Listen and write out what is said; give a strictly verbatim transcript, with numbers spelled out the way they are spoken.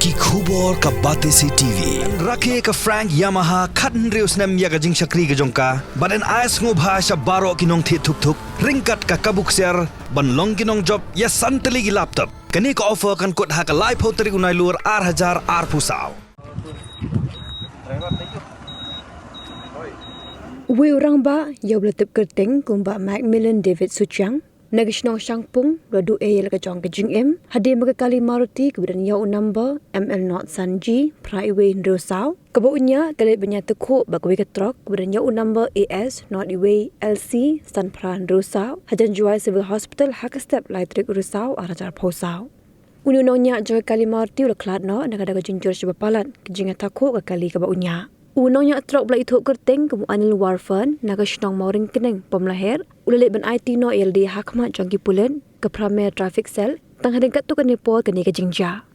Ki khubor ka Batesi T V. Rakhe ka Frank Yamaha khathynriew snem ïa ka jingshakri ka jong ka. Bad yn ai sngewbha sha baroh ki nongthied thuk thuk ryngkat ka kabu ksiar ban long ki nongjop ïa san tylli ki laptop. Kane ka offer kan kut ha ka laiphew tarik u Nailur ar hajar arphew saw. Uwei u rangbah ïa uba la tip kyrteng kum u Bah Macmillan David Suchiang, na ka shnong Shangpung, u la duh ei ïa la ka jong ka jingim hadien ba ka kali Maruti kaba don ïa u number M L not san G phra iwei hynriew saw, kaba u ñiah ka la leit ban ïatakhuh bad kawei ka trok kaba don ïa u number A S not iwei L C san phra hynriew saw hajan Jowai Civil Hospital ha ka step lai tarik u Risaw ar hajar arphew saw. Une u nongñiah jong ka kali Maruti u la khlad noh na ka da ka jingjur shaba palat ka jingïatakhuh ka kali kaba u ñiah. U nongñiah trok ba la ithuh kyrteng kum u Anil Warfern na ka shnong Mawryngkneng, Umlaher, u la leit ban aiti noh ïa lade ha khmat jong ki pulit ka Phra Mile Traffic Cell tang hadien katto katne por kane ka jingjia.